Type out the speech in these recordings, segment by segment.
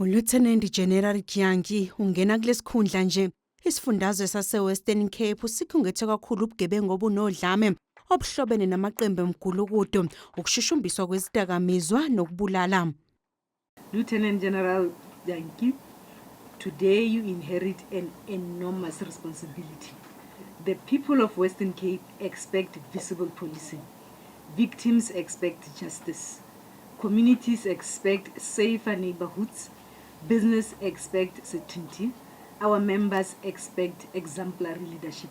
ULieutenant General Dyantyi ungena kulesikhundla nje isifundazwe sase-Western Cape sikhungethwe kakhulu ubugebengu obunodlame obuhlobene namaqembu emgulukudu, ukushushumbiswa kwezidakamizwa nokubulala. Lieutenant General Dyantyi, today you inherit an enormous responsibility. The people of Western Cape expect visible policing. Victims expect justice. Communities expect safer neighborhoods. Business expect certainty. Our members expect exemplary leadership.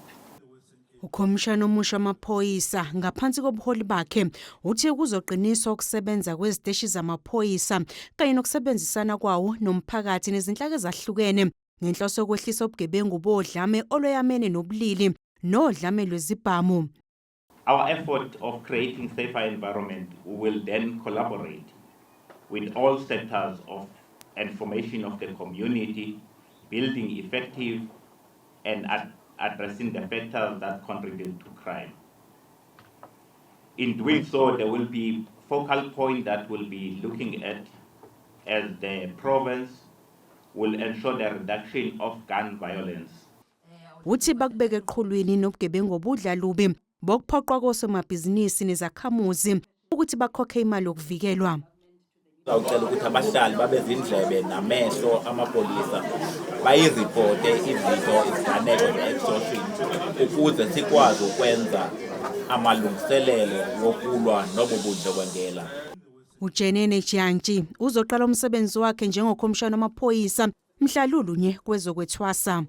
Ukhomishana omusha wamaphoyisa ngaphansi kobuholi bakhe uthi kuzoqiniswa ukusebenza kweziteshi zamaphoyisa kanye nokusebenzisana kwawo nomphakathi nezinhlaka ezahlukene ngenhloso yokwehlisa ubugebengu bodlame olweyamene nobulili nodlame lwezibhamu. Our effort of creating safer environment will then collaborate with all sectors of and formation of the community, building effective and addressing the factors that contribute to crime. In doing so, there will be focal point that will be looking at as the province will ensure the reduction of gun violence. Uthi bakubeke eqhulwini nobugebengu obudla lubi bokuphoqwa kosomabhizinisi nezakhamuzi ukuthi bakhokhe imali yokuvikelwa. Awucela ukuthi abahlali babe zindlebe namehlo amapolisa, bayiripote izinto, iziganeko ze-extortion, ukuze sikwazi ukwenza amalungiselelo wokulwa nobo bundlobongela. UJenene Dyantyi uzoqala umsebenzi wakhe njengokhomishana wamaphoyisa mhla lulunye kwezokwethwasa.